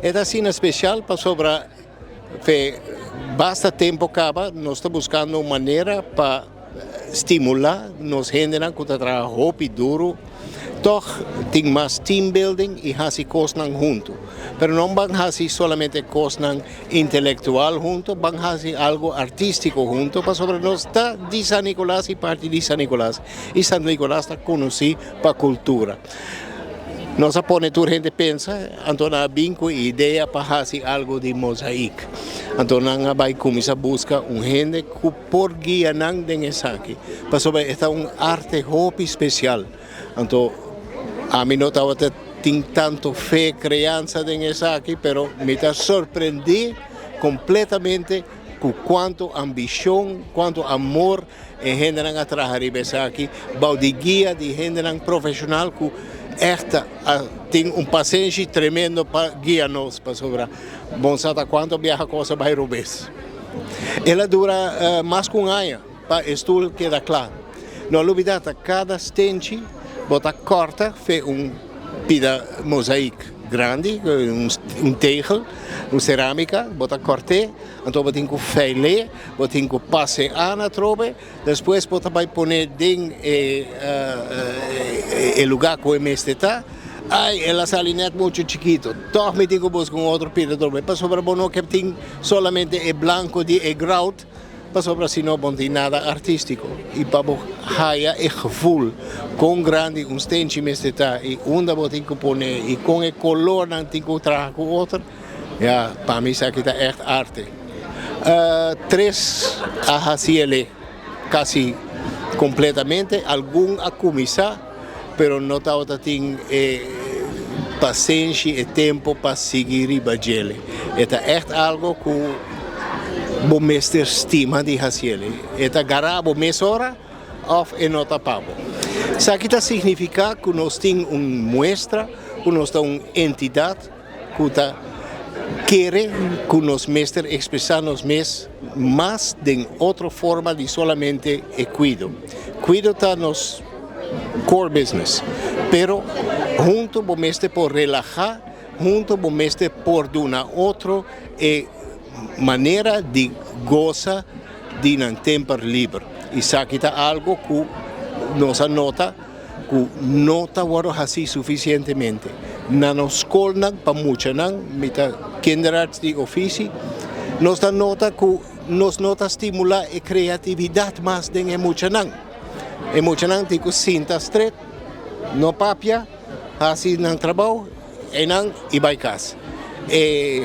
E ta asina special pasobra fe basta tempo caba nos ta buscando un manera pa stimula nos hendenan cu ta traha hopi duro toch tin mas team building y haci cosnan hunto. Pero no ban haci solamente cosnan intelectual hunto, ban haci algo artistico hunto pasobra nos ta di San Nicolas y parti di San Nicolas y San Nicolas ta conoci pa cultura. Nos a pone tur hende pensa, anto nan a bin cu e idea pa haci algo di mozaïek. Anto nan a bay cuminsa busca un hende cu por guia nan den esaki, pasobra e ta un arte hopi special. Anto ami no tabata tin tanto fe, creanza den esaki, pero mi ta sorprendi completamente cu cuanto ambicion, cuanto amor E hendenan a traha riba esaki bou di guia di hendenan profesional cu echt a tin un pasenshi tremendo pa guia nos pasobra bon sa ta cuanto biaha cos a bay robes. El a dura mas cu un aña pa e stoel keda cla. No lubida ta cada stenchi bo ta corta fe un pida mozaïek grandi, un tegel, un ceramica, bo ta cort'e. Anto bo tin ku feil'é, bo tin ku pas'é ana atrobe, despues bo ta bai pon'é den e e lugá ku e mester ta. Ai, el a sali nèt muchu chikitu. Tòg mi tin ku buska un otro pida atrobe, pasobra bo no ke tin solamente e blanko di e grout, pasobra si no bo no tin nada artístiko. I pa bo haya e gevoel kon grandi un stenchi mester ta i unda bo tin ku pon'é i kon e kolornan tin ku traha ku otro, Ya, pa mi esaki ta echt arte. Tres a haci el'e casi completamente, algun a cuminsa pero no tabata tin e pasenshi, e tempo pa sigui riba djele. E ta echt algo cu bo mester stima di haci el'e. E ta gara bo mesora of e no ta pa bo. Esaki ta significa cu nos tin un muestra cu nos ta un entidad. Ku ta kere ku nos mester ekspresá nos mes mas den otro forma di solamente e kuido. Kuido ta nos core business, pero hunto bo mester por relahá, hunto bo mester por duna otro e manera di gosa di nan temper liber. Esaki ta algo ku nos a nota. Ku no ta wòrdu hasí sufisientemente na nos skolnan pa muchanan, mi ta kinderarts di ofisi, nos ta nota ku nos no ta stimulá e kreatividat mas den e muchanan. E muchanan tin ku sinta stret, no papia, hasi nan trabou, einan i bai kas. E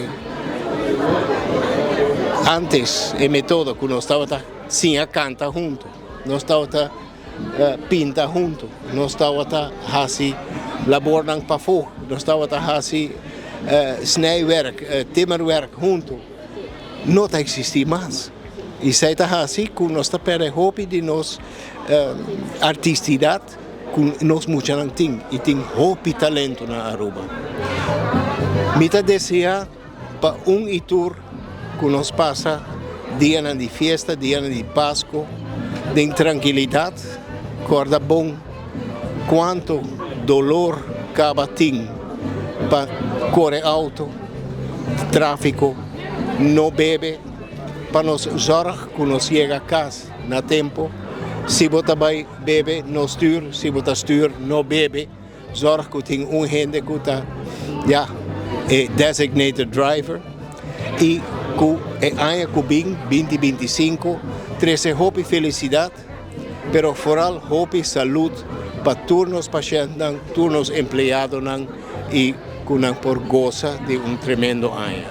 antes e metodo ku nos tabata siña kanta huntu, nos tabata. Pinta huntu. Nos tabata hasi labornan pafó, nos tabata hasi snijwerk, timmerwerk huntu. No ta eksistí mas. I esei ta hasi ku nos ta pèrdè hopi di nos artistidat ku nos muchanan tin i tin hopi talento na Aruba. Mi ta deseá pa un i tur ku nos pasa dianan di fiesta, dianan di Pasku den trankilidat, kòrda bon kuantu dolor kaba tin pa kore outo, tráfiko, no bebe, pa nos zòrg ku nos yega kas na tempu, si bo ta bai bebe no stür, si bo ta stür no bebe. Zorg ku tin un hende ku ta ya e designated driver i ku e aña ku bin, binti 25, trese hopi felisidat, pero foral hopi salud pa tur nos pashèntnan, tur nos empleadonan i ku nan por gosa di un tremendo aña.